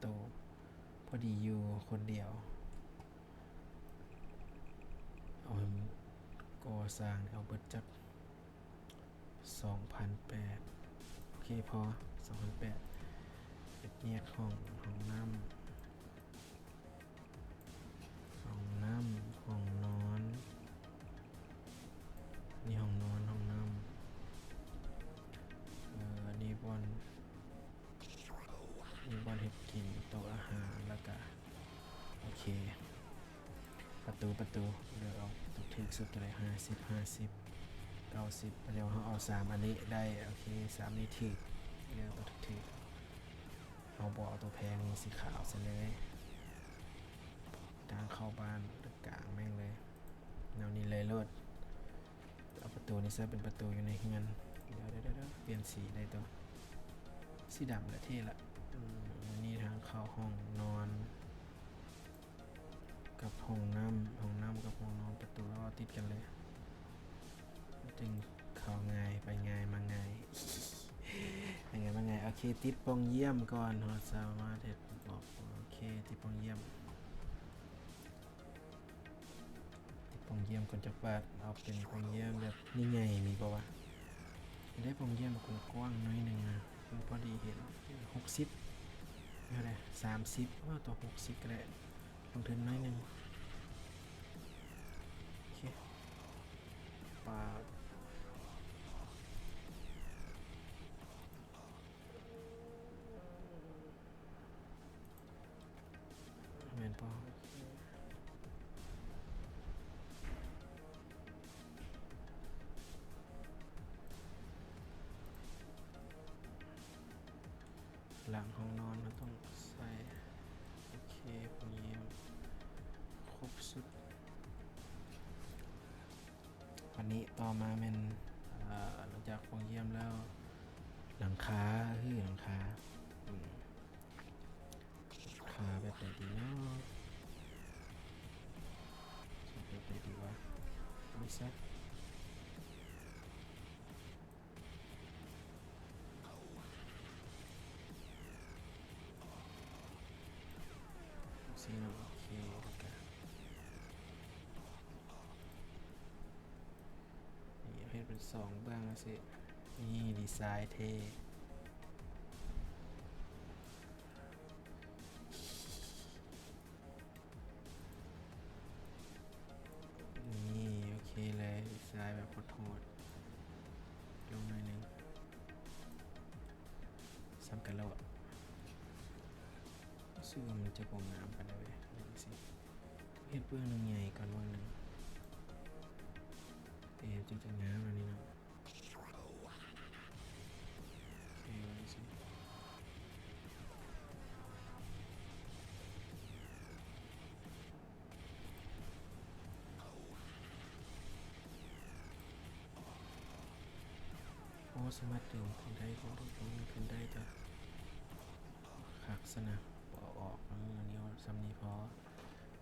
ໂຕ ພໍດີຢູ່ຄົນດຽວ. ເອົາໃຫ້ໝົດ ກໍ່ສ້າງເອົາເບິດຈັກສອງພັນແປດ. ໂອເຄ ພໍ ສອງພັນແປດ. ເຮັດແຍກຫ້ອງ ຫ້ອງນ້ຳ ຫ້ອງນ້ຳ ຫ້ອງນອນ. ນີ້ຫ້ອງນອນ ຫ້ອງນ້ຳ. ເອີ ນີ້ບ່ອນ ມີບ່ອນເຮັດກິນ ໂຕະອາຫານ ແລ້ວກະ ໂອເຄ ປະຕູ ປະຕູ ເລືອກເອົາໂຕຖືກສຸດ ໂຕໃດ ຫ້າສິບ ຫ້າສິບ ເກົ້າສິບ. ແຕ່ວ່າເຮົາເອົາສາມອັນນີ້ໄດ້. ໂອເຄ ສາມນີ້ຖືກ ເລືອກໂຕຖືກໆ. ເຮົາບໍ່ເອົາໂຕແພງ ນີ້ສີຂາວຊະເລີຍ. ທາງເຂົ້າບ້ານກາງແມ່ງເລີຍ ແນວນີ້ເລີຍໂລດ. ເອົາປະຕູນີ້ໃສ່ເປັນປະຕູຢູ່ໃນເຮືອນ. ດຽວໆໆ ປ່ຽນສີໄດ້ຕົວະ ສີດຳລະເທ່ລະ. ອືມ ນີ້ທາງເຂົ້າຫ້ອງນອນກັບຫ້ອງນ້ຳ ຫ້ອງນ້ຳກັບຫ້ອງນອນ ປະຕູເອົາຕິດກັນເລີຍ ຈຶ່ງເຂົ້າງ່າຍ ໄປງ່າຍມາງ່າຍ ໄປງ່າຍມາງ່າຍ. ໂອເຄ ຕິດປ່ອງຢ້ຽມກ່ອນ ເຮົາສາມາດເຮັດອອກ. ໂອເຄ ຕິດປ່ອງຢ້ຽມ. ຕິດປ່ອງຢ້ຽມກ່ອນຈັກບາດ. ເອົາເປັນປ່ອງຢ້ຽມແບບໃຫຍ່ໆ ມີບໍ່ວະ? ໄດ້ປ່ອງຢ້ຽມກວ້າງໆ ໜ້ອຍໜຶ່ງນະ ພໍດີເຫັນ. ຫົກສິບ ເທົ່າໃດ? ສາມສິບ. ເອີ ຕົວະ ຫົກສິບກໍໄດ້ ລົງທຶນໜ້ອຍໜຶ່ງ. ໂອເຄ ປາດ. ແມ່ນບໍ່? ຫຼັງຫ້ອງນອນເຮົາຕ້ອງໃສ່. ໂອເຄ ໂປງຢ້ຽມຄົບຊຸດ. ບາດນີ້ຕໍ່ມາແມ່ນ ເອີ ຫຼັງຈາກໂປງຢ້ຽມແລ້ວ ຫຼັງຄາ ເອີ ຫຼັງຄາ ອືມ ຫຼັງຄາແບບໃດດີເນາະ? ແບບໃດດີວະ? ເອົານີ້ຊະ. ຊີ້ເນາະ ໂອເຄ ແລ້ວກະ ນີ້ເຮັດເປັນສອງເບື້ອງຈັ່ງຊີ້ ນີ້ດີໄຊເທ່. ນີ້ ໂອເຄເລີຍ ດີໄຊແບບໂຫດໆ ລົງໜ້ອຍໜຶ່ງ ສ່ຳກັນແລ້ວ. ຮູ້ສຶກວ່າມັນຈະບໍ່ງາມປານໃດເວີຍ ຈັ່ງຊີ້ ເຮັດເບື້ອງໜຶ່ງໃຫຍ່ກ່ອນເບື້ອງໜຶ່ງ ເອີ ຈຶ່ງຈະງາມອັນນີ້ເນາະ. ໂອເຄ ວ່າຈັ່ງຊີ້ ໂອ້ ສາມາດດຶງຂຶ້ນໄດ້ ດຶງຂຶ້ນໄດ້ຕົວະ ຄັກຊັ້ນນະ ບໍ່ເອົາອອກ. ເອີ ອັນນີ້ເອົາສ່ຳນີ້ພໍ.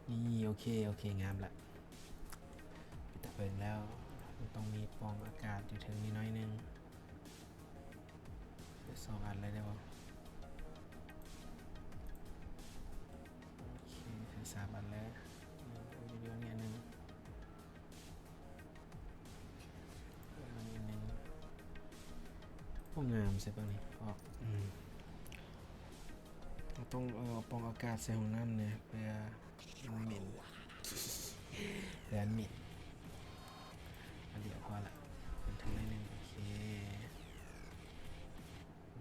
ນີ້ ໂອເຄ ໂອເຄ ງາມລະ ເປັນຕາເບິ່ງແລ້ວ. ມັນຕ້ອງມີປ່ອງອາກາດຢູ່ເທິງນີ້ໜ້ອຍໜຶ່ງ ໃສ່ສອງອັນເລີຍໄດ້ບໍ່? ໂອເຄ ໃສ່ສາມອັນເລີຍ ເອົາຢູ່ດຽວນີ້ອັນໜຶ່ງ ອັນນີ້ອັນໜຶ່ງ. ໂອ້ ງາມໃສ່ເບິ່ງນີ້ອອກ ອືມ ເຮົາຕ້ອງເອົາປ່ອງອາກາດໃສ່ຫ້ອງນ້ຳແດ່ ເພື່ອ ມັນເໝັນ ແລນເໝັນ. ອັນດຽວພໍລະ ເປັນເທິງໜ້ອຍໜຶ່ງ ໂອເຄ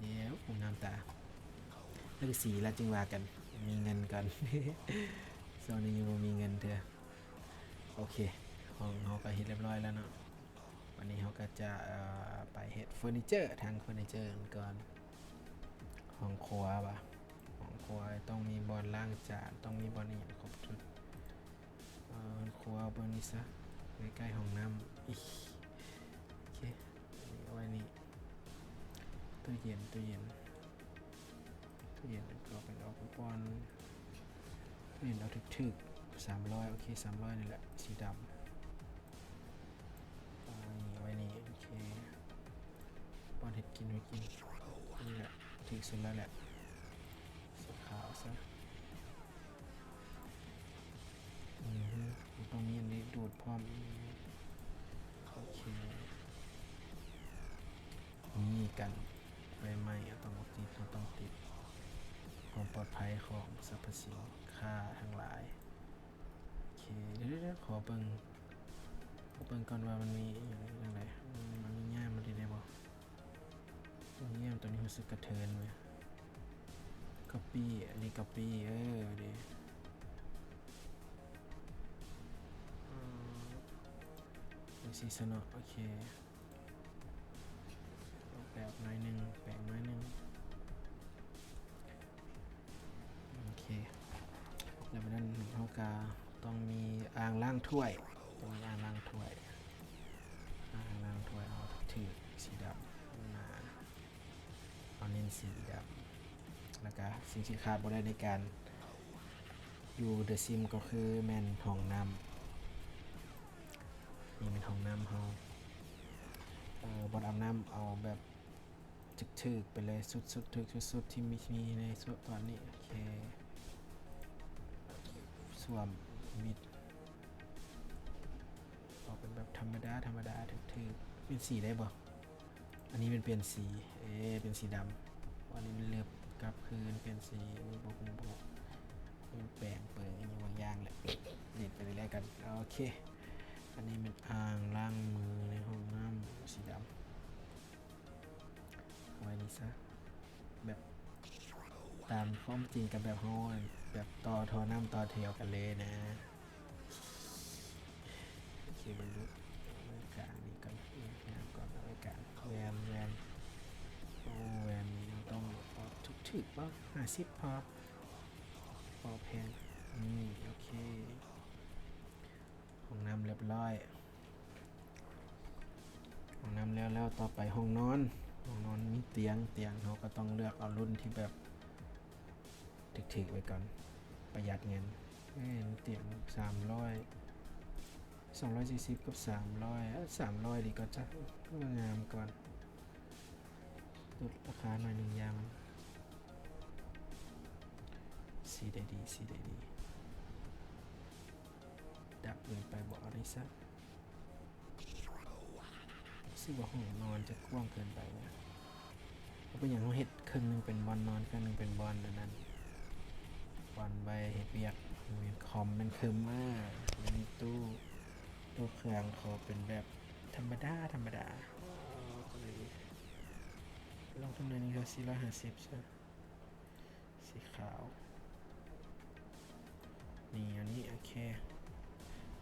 ດຽວ ໂອ້ ງາມຕາ. ເລື່ອງສີລະຈຶ່ງວ່າກັນ ມີເງິນກ່ອນ ຊ່ວງນີ້ຍັງບໍ່ມີເງິນເທື່ອ. ໂອເຄ ຫ້ອງເຮົາກໍເຮັດລຽບຮ້ອຍແລ້ວເນາະ. ບາດນີ້ເຮົາກໍຈະ ເອີ ໄປເຮັດເຟີນີເຈີ ທາງເຟີນີເຈີກັນກ່ອນ. ຫ້ອງຄົວຫວາ? ຫ້ອງຄົວຕ້ອງມີບ່ອນລ້າງຈານ ຕ້ອງມີບ່ອນອີ່ຫຍັງຄົບຊຸດ. ເອີ ຫ້ອງຄົວເບິ່ງນີ້ຊະ ໃກ້ໆຫ້ອງນ້ຳ. ອີ ໂອເຄ ເອົາໄວ້ນີ້ ຕູ້ເຢັນ ຕູ້ເຢັນ ຕູ້ເຢັນກໍເປັນເອົາປອນ ຕູ້ເຢັນເອົາຖືກໆ ສາມຮ້ອຍ ໂອເຄ ສາມຮ້ອຍນີ້ແຫຼະ ສີດຳ. ເອົາໄວ້ນີ້ ເອົາໄວ້ນີ້ ໂອເຄ ບ່ອນເຮັດກິນ ເຮັດກິນ ນີ້ແຫຼະ ຖືກສຸດແລ້ວແຫຼະ ສີຂາວ ຊະ ອືຮຶ ມັນຕ້ອງມີອັນນີ້ດູດພ້ອມ. ໂອເຄ ນີ້ກັນໄຟໄໝ້ ເຮົາຕ້ອງຕິດ ເຮົາຕ້ອງຕິດຄວາມປອດໄພຂອງສັບພະສິ່ງຄ້າທັງຫຼາຍ. ໂອເຄ ດຽວໆໆ ຂໍເບິ່ງ ຂໍເບິ່ງກ່ອນວ່າມັນມີອີ່ຫຍັງຈັ່ງໃດ ມັນມີຫຍ້າມາໄດ້ບໍ່? ໂອ້ຍ ໂຕນີ້ຮູ້ສຶກກະເທີນເວີຍ. ກັອບປີ້ ອັນນີ້ກັອບປີ້ ເອີ ເດ້ ອືມ ໂອເຄ ຊະເນາະ ໂອເຄ ອອກແບບໜ້ອຍໜຶ່ງ ແປງໜ້ອຍໜຶ່ງ. ໂອເຄ ແລ້ວບາດນັ້ນເຮົາກະຕ້ອງມີອ່າງລ້າງຖ້ວຍ ຕ້ອງມີອ່າງລ້າງຖ້ວຍ ອ່າງລ້າງຖ້ວຍເຮົາຖືກສີດຳໜ້າ ເຮົາເນັ້ນສີດຳ. ແລ້ວກະສິ່ງທີ່ຂາດບໍ່ໄດ້ໃນການຢູ່ The Sims ກໍຄືແມ່ນຫ້ອງນ້ຳ. ນີ້ແມ່ນຫ້ອງນ້ຳເຮົາ ເອີ ບ່ອນອາບນ້ຳ ເອົາແບບ ຖືກໆ ໄປເລີຍ ສຸດໆ ຖືກສຸດໆ ທີ່ມີ ມີໃນຊ່ວງຕອນນີ້. ໂອເຄ ສ້ວມມິດ ເອົາເປັນແບບທຳມະດາ ທຳມະດາ ຖືກໆ. ປ່ຽນສີໄດ້ບໍ່? ອັນນີ້ແມ່ນປ່ຽນສີ ເອ ເປັນສີດຳ. ອັນນີ້ມັນເລີບກັບຄືນປ່ຽນສີ ອັນນີ້ບໍ່ຮູ້ ບໍ່ຮູ້ ມັນແປງເປີງອີ່ຫຍັງບາງຢ່າງແຫຼະ ເຮັດໄປເລື້ອຍໆ ກັນ. ໂອເຄ ອັນນີ້ແມ່ນອ່າງລ້າງມືໃນຫ້ອງນ້ຳສີດຳ. ເອົາໄວ້ນີ້ຊະ ແບບຕາມຄວາມຈິງກັບແບບເຮົາ ແບບຕໍ່ທໍ່ນ້ຳຕໍ່ແຖວກັນເລີຍນະ. ໂອເຄ ເບິ່ງດູ ເອົາໄວ້ກາງນີ້ກ່ອນ ງາມກ່ອນ ເອົາໄວ້ກາງ ແວ່ນ ແວ່ນ ໂອ້ ແວ່ນນີ້ເຮົາຕ້ອງເອົາຖືກໆ ບໍ່ ຫ້າສິບພໍ ພໍແພງ ນີ້ ໂອເຄ. ຫ້ອງນ້ຳລຽບຮ້ອຍ ຫ້ອງນ້ຳແລ້ວ ແລ້ວຕໍ່ໄປຫ້ອງນອນ ຫ້ອງນອນມີຕຽງ ຕຽງເຮົາກໍຕ້ອງເລືອກເອົາລຸ້ນທີ່ແບບຖືກໆ ໄວ້ກ່ອນ ປະຢັດເງິນ. ເອີ ຕຽງສາມຮ້ອຍ ສອງຮ້ອຍສີ່ສິບກັບສາມຮ້ອຍ ເອີ ສາມຮ້ອຍດີກວ່າ ຈັກວ່າງາມກ່ອນ ຫຼຸດລາຄາໜ້ອຍໜຶ່ງຢ່າງ ສີໃດດີ ສີໃດດີ ດຳເກີນໄປບໍ່ ເອົານີ້ຊະ ຮູ້ສຶກວ່າຫ້ອງນອນຈະກວ້າງເກີນໄປນະ ບໍ່ເປັນຫຍັງ ເຮົາເຮັດເຄິ່ງໜຶ່ງເປັນບ່ອນນອນ ເຄິ່ງໜຶ່ງເປັນບ່ອນອັນນັ້ນ ບ່ອນໄວ້ເຮັດວຽກ ແມ່ນຄອມ ແມ່ນເຄີມ ເອີ ແລ້ວມີຕູ້ ຕູ້ເຄື່ອງ ຂໍເປັນແບບທຳມະດາ ທຳມະດາ ເອີ ກໍເລີຍ ລົງທຶນໜ້ອຍໜຶ່ງ ເທົ່າສີ່ຮ້ອຍຫ້າສິບຊະ ສີຂາວ ນີ້ ອັນນີ້ ໂອເຄ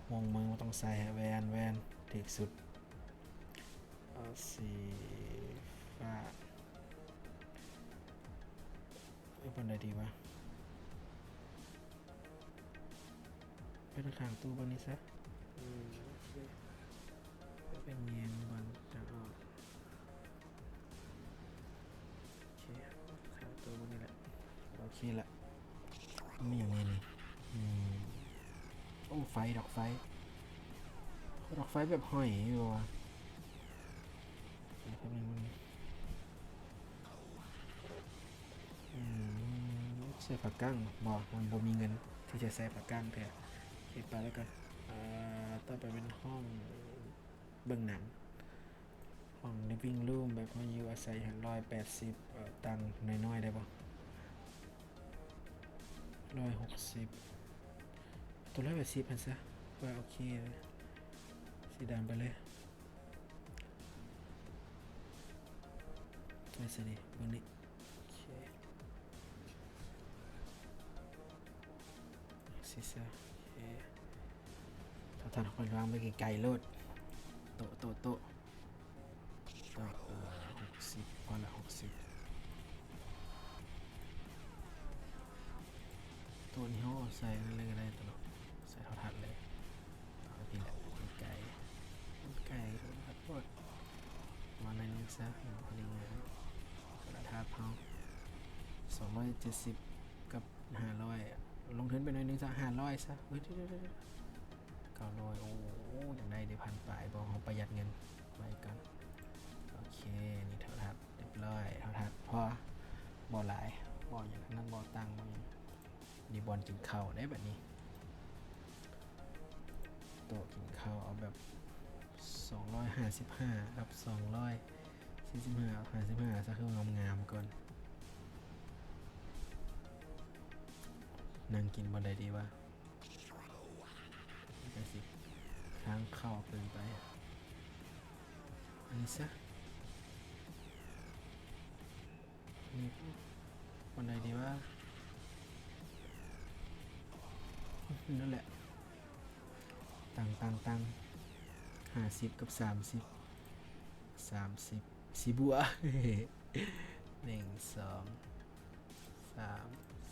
ມ່ວງເມືອງບໍ່ຕ້ອງໃສ່ ແວ່ນ ແວ່ນ ຖືກສຸດ ເອົາສີຟ້າ ເອົາປານໃດດີວະ? ໄປທາງຂ້າງຕູ້ເບິ່ງນີ້ຊະ ອືມ ໂອເຄ ໄປແຍງບ່ອນທາງອອກ ໂອເຄ ຂ້າງຕູ້ເບິ່ງນີ້ແຫຼະ ໂອເຄລະ ມີຫຍັງແດ່ນີ້ ອືມ ໂອ້ ໄຟ ດອກໄຟ ດອກໄຟແບບຫ້ອຍຢູ່ຫວາ ເອີ ແປັບໜຶ່ງ ອືມ ໃສ່ຜ້າກັ້ງບໍ່? ມັນບໍ່ມີເງິນທີ່ຈະໃສ່ຜ້າກັ້ງເທື່ອ ເກັບໄປແລ້ວກັນ ເອີ ຕໍ່ໄປເປັນຫ້ອງເບິ່ງໜັງ ຫ້ອງ living room ແບບເຮົາຢູ່ອາໄສ ຮ້ອຍແປດສິບ ເອີ ຕັ້ງນ້ອຍໆ ໄດ້ບໍ່? ຮ້ອຍຫົກສິບ ຕົວຮ້ອຍແປດສິບຫັ້ນຊະ ວ່າໂອເຄ ສີດຳໄປເລີຍ ໄປໃສດີ ເບິ່ງນີ້ ໂອເຄ ຊິຊະ ໂອເຄ ຖ້າທ່ານຂ້ອຍວາງໄປໄກໆໂລດ ໂຕະ ໂຕະ ໂຕະ ເອີ ຫົກສິບ ພໍລະ ຫົກສິບ ໂຕະນີ້ເຮົາໃສ່ນັ້ນເລີຍກໍໄດ້ຕົວະເນາະ ໃສ່ໂທລະທັດເລີຍ ເອົາພີ້ແຫຼະ ໄກ ໄກ ໂທລະທັດໂພດ ປະມານໜ້ອຍໜຶ່ງຊະ ພໍດີງາມ ໂທລະທັດເຮົາ ສອງຮ້ອຍເຈັດສິບກັບຫ້າຮ້ອຍ ລົງທຶນໄປໜ້ອຍໜຶ່ງຊະ ຫ້າຮ້ອຍຊະ ເອີ ເກົ້າຮ້ອຍ ໂອ້ ຢາກໄດ້ເດ ພັນປາຍ ບໍ່ ເຮົາປະຢັດເງິນໄວ້ກ່ອນ ໂອເຄ ນີ້ໂທລະທັດ ຮຽບຮ້ອຍ ເຮົາຖັດພໍ ບໍ່ຫຼາຍ ບໍ່ຫຍັງນັ້ນ ບໍ່ຕັ້ງ ບໍ່ຫຍັງ ນີ້ບ່ອນກິນເຂົ້າເດ້ບັດນີ້. ໂຕະກິນເຂົ້າເອົາແບບສອງຮ້ອຍຫ້າສິບຫ້າກັບສອງຮ້ອຍສີ່ສິບຫ້າ ຫ້າສິບຫ້າ ຊະ ຄືງາມໆກ່ອນ. ນັ່ງກິນບ່ອນໃດດີວະ? ມັນກະຊິທາງເຂົ້າເກີນໄປ. ອັນນີ້ຊະ. ນີ້ບ່ອນໃດດີວະ? ນັ້ນແຫຼະ. ຕັ້ງ ຕັ້ງ ຕັ້ງ ຫ້າສິບກັບສາມສິບ ສາມສິບ ຊິບົວ. ໜຶ່ງ ສອງ ສາມ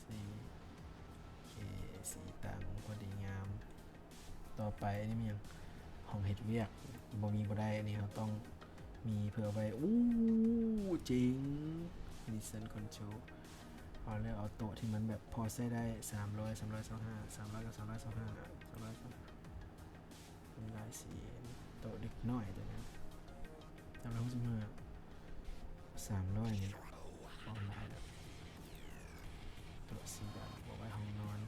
ສີ່ ໂອເຄ ສີ່ຕັ້ງ ພໍດີງາມ. ຕໍ່ໄປອັນນີ້ແມ່ນຫຍັງ? ຫ້ອງເຮັດວຽກ ບໍ່ມີບໍ່ໄດ້ ອັນນີ້ເຮົາຕ້ອງມີເພື່ອໄວ້. ໂອ້ ເຈັງ Mission Control. ເຮົາເລືອກເອົາໂຕະທີ່ມັນແບບພໍໃຊ້ໄດ້ ສາມຮ້ອຍ ສາມຮ້ອຍຊາວຫ້າ ສາມຮ້ອຍກັບສາມຮ້ອຍຊາວຫ້າ ສາມຮ້ອຍຊາວຫ້າ ເປັນລາຍສີ ໂຕະເດັກນ້ອຍໂຕນັ້ນ ສາມຮ້ອຍຫົກສິບຫ້າ ສາມຮ້ອຍນີ້ ພໍຫຼາຍແລ້ວ. ໂຕະສີດຳ ເອົາໄວ້ຫ້ອງນອນ.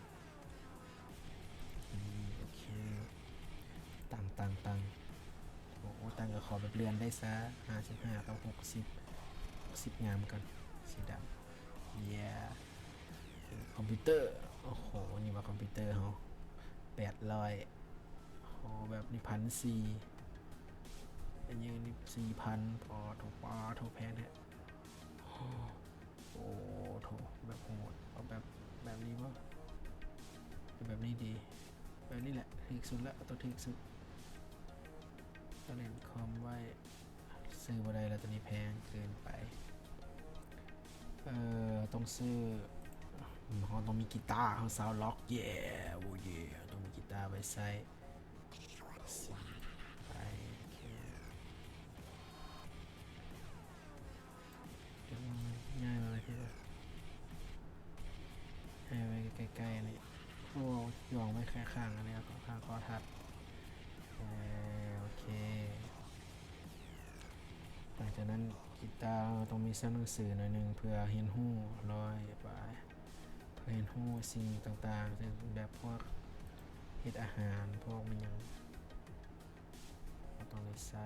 ອືມ ໂອເຄ ຕັ້ງ ຕັ້ງ ຕັ້ງ. ໂອ້ ຕັ້ງກະຂໍແບບເລື່ອນໄດ້ຊະ ຫ້າສິບຫ້າກັບຫົກສິບ ຫົກສິບງາມກ່ອນ ສີດຳ. ເຢ້ ຄອມພິວເຕີ ໂອ້ໂຫ ນີ້ວ່າຄອມພິວເຕີເຮົາ ແປດຮ້ອຍ. ໂອ້ ແບບນີ້ ພັນສີ່ ໄປຢືນນີ້ ສີ່ພັນ. ປາໂທ້ ປາໂທ້ ແພງແທ້. ໂອ້ໂທ້ ແບບໂຫດ. ເອົາແບບ ແບບນີ້ບໍ່? ເອົາແບບນີ້ດີ ແບບນີ້ແຫຼະ ຖືກສຸດລະ ເອົາໂຕຖືກສຸດ. ໂຕເຫຼັ້ນຄອມໄວ້ ຊື້ບໍ່ໄດ້ລະ ໂຕນີ້ແພງເກີນໄປ. ເອີ ຕ້ອງຊື້ ເຮົາຕ້ອງມີກີຕາ ເຮົາຊາວລັອກ ເຢ້ ໂອ້ເຢ້ ຕ້ອງມີກີຕາໄວ້ໃຊ້. ໄປ ໂອເຄ ດຽວມັນຍ້າຍມາໄວ້ພີ້ກ່ອນ ຍ້າຍໄວ້ໃກ້ໆ ນີ້. ໂອ້ ຫຍອງໄວ້ຂ້າງໆ ອັນນີ້ ຂ້າງໆ ຂໍທັດ. ເອີ ໂອເຄ ຫຼັງຈາກນັ້ນ ກິຕາເຮົາຕ້ອງມີຊັ້ນໜັງສືໜ້ອຍໜຶ່ງ ເພື່ອຮຽນຮູ້ ຮ້ອຍປາຍ ເພື່ອຮຽນຮູ້ສິ່ງຕ່າງໆ ເຊັ່ນແບບພວກເຮັດອາຫານ ພວກແມ່ນຫຍັງ ເຮົາຕ້ອງໄດ້ໃຊ້.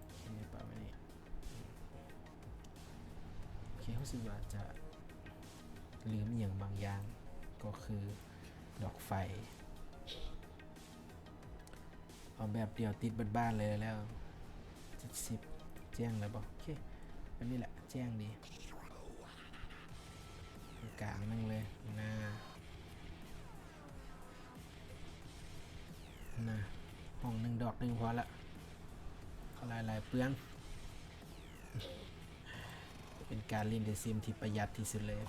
ໂອເຄ ປະມານນີ້. ໂອເຄ ຮູ້ສຶກວ່າຈະລືມອີ່ຫຍັງບາງຢ່າງ ກໍຄືດອກໄຟ. ເອົາແບບດຽວຕິດເບິດບ້ານເລີຍ ແລ້ວເຈັດສິບ ແຈ້ງແລ້ວບໍ່? ໂອເຄ ແບບນີ້ແຫຼະ ແຈ້ງດີ. ກາງໜຶ່ງເລີຍ ໜ້າ ໜ້າ ຫ້ອງໜຶ່ງດອກໜຶ່ງພໍລະ ເອົາຫຼາຍໆ ເປືອງ. ເປັນການຫຼິ້ນເດຊິມທີ່ປະຢັດທີ່ສຸດເລີຍ.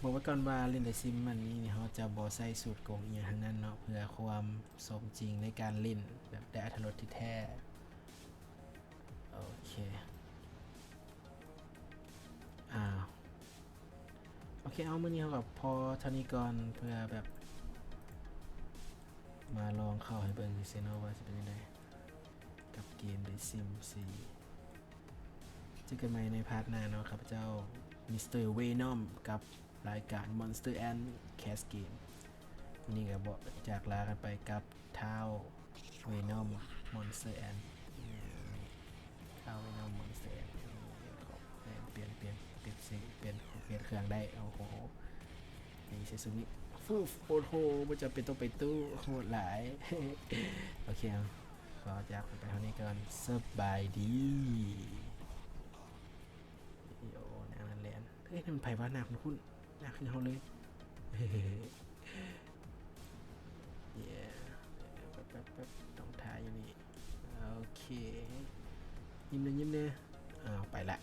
ບອກໄວ້ກ່ອນວ່າຫຼິ້ນເດຊິມອັນນີ້ເຮົາຈະບໍ່ໃຊ້ສູດໂກງອີ່ຫຍັງທັງນັ້ນເນາະ ເພື່ອຄວາມສົມຈິງໃນການຫຼິ້ນ ແບບໄດ້ອັດຖະລົດທີ່ແທ້. ໂອເຄ ອ້າວ ໂອເຄ ເອົາ ມື້ນີ້ເຮົາກໍພໍເທົ່ານີ້ກ່ອນ ເພື່ອແບບມາລອງເຂົ້າໃຫ້ເບິ່ງຊື່ໆ ເນາະ ວ່າຊິເປັນຈັ່ງໃດກັບເກມເດຊິມສີ່. ເຈີກັນໃໝ່ໃນພາກໜ້າເນາະ ຂ້າພະເຈົ້າ ມິສເຕີເວນອມ ກັບລາຍການ Monster and Cats Game. ມື້ນີ້ກໍບອກຈາກລາກັນໄປກັບທ້າວເວນອມ Monster and ທ້າວເວນອມ Monster and ຂອບ ປ່ຽນ ປ່ຽນ ປ່ຽນ ປ່ຽນເສງ ປ່ຽນ ປ່ຽນເຄື່ອງໄດ້. ໂອ້ໂຫ ນີ້ ເຊຊູມິ ຟຶບ ໂອ້ໂຫ ບໍ່ຈຳເປັນຕ້ອງໄປຕູ້ ໂຫດຫຼາຍ. ໂອເຄ ເອົາ ຂໍຈາກໄປເທົ່ານີ້ກ່ອນ ສະບາຍດີ. ໂອ້ ນາງນັ້ນແລ່ນ ເອີຍ ນັ້ນໃຜວະ? ໜ້າຄຸ້ນໆ ໜ້າຄືເຮົາເລີຍ. ເຢ້ ແປັບໆໆ ຕ້ອງຖ່າຍຢູ່ນີ້. ໂອເຄ ຍິ້ມແດ່ ຍິ້ມແດ່. ອ້າວ ໄປລະ.